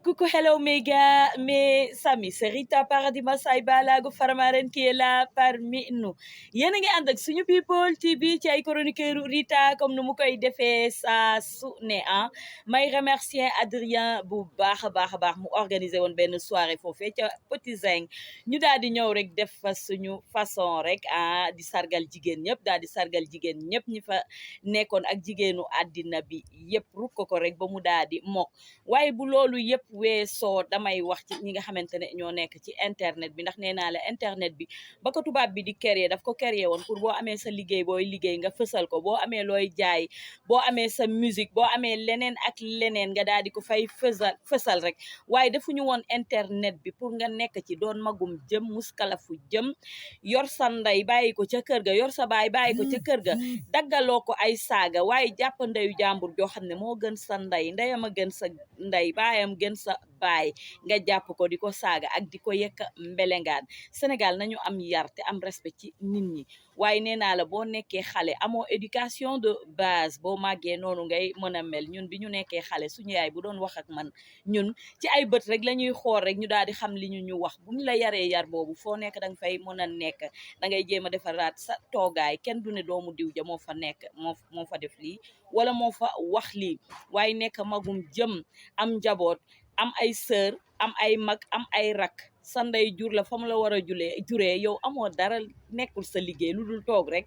Coucou, hello méga, mes amis, c'est Rita Paradis Massaye Balago Faramaren qui est là parmi nous. Yéen a ngi ànd ak suñu people TV ci ay chroniqueur Rita comme nu mu koy defee saa su ne may remercier Adrien bu baax a baax mu organiser woon benn soirée foofee ca Petit Zing ñu daal di ñëw rek def fa suñu façon rek di sargal jigéen ñëpp daal di sargal jigéen ñëpp ñi fa nekkoon ak jigéenu àddina bi yëpp rukk ko rek ba mu daal di mokk waaye bu loolu yëpp weesoo damay wax ci ñi nga xamante ne ñoo nekk ci internet bi ndax nee naa la internet bi ba ko tubaab bi di créer daf ko créer woon pour boo amee sa liggéey booy liggéey nga fësal ko boo amee looy jaay boo amee sa musique boo amee leneen ak leneen nga daal di ko fay fësal rek waaye defuñu woon internet bi pour nga nekk ci doon magum jëm muskalafu jëm yor sa ndey bàyyi ko ca kër ga yor sa baay bàyyi ko ca kër ga daggaloo ko ay saaga waaye jàpp ndeyu jàmbur joo xam ne moo gën sa ndey ndeyam a gën sa ndey baayam gën sa baay nga jàpp ko di ko saaga ak di ko yekk mbelengaan Sénégal nañu am yar te am respect ci nit ñi waaye nee naa la boo nekkee xale amoo éducation de base boo màggee noonu ngay mën a mel ñun bi ñu nekkee xale suñu yaay bu doon wax ak man ñun ci ay bët rek la ñuy xool rek ñu daal di xam li ñu wax bu ñu la yaree yar boobu foo nekk danga fay mën a nekk da ngay jéem a defaraat sa toogaay kenn du ne doomu diw ja moo fa nekk moo fa def lii wala moo fa wax lii waaye nekk magum jëm am njaboot am ay sœur am ay mag am ay rak sa ndey jur la fa mu la war a juree yow amoo dara nekkul sa liggéey lu dul toog rek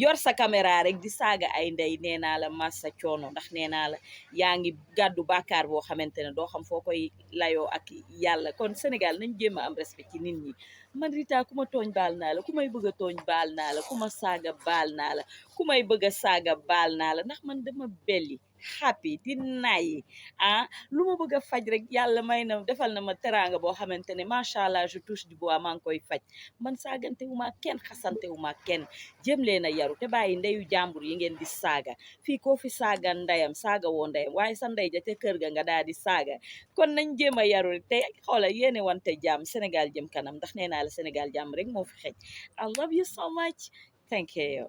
yor sa caméra rek di saaga ay ndey nee naa la massa coono ndax nee naa la yaa ngi gàddu bàkkaar boo xamante ne doo xam foo koy layoo ak yàlla kon Sénégal nañ jéem a am respect ci nit ñi man Rita ku ma tooñ baal naa la ku may bëgg a tooñ baal naa la ku ma saaga baal naa la ku may bëgg a saaga baal naa la ndax man dama belli happy di nayi lu ma bëgg a faj rek yàlla may na defal na ma teraanga boo xamante ne macha allah je touche du bois maa ngi koy faj man saagante wu ma kenn xasante wu ma kenn jëm leen a yaru te bàyyi ndeyu jàmbur yi ngeen di saaga fii koo fi saaga ndeyam saaga woo ndeyam waaye sa ndey ja te kër ga nga daal di saaga kon nañ jéem a yaru rek te xoola yéene wante jàmm Sénégal jëm kanam ndax nee naa la Sénégal jàmm rek moo fi xej I love you so much thank you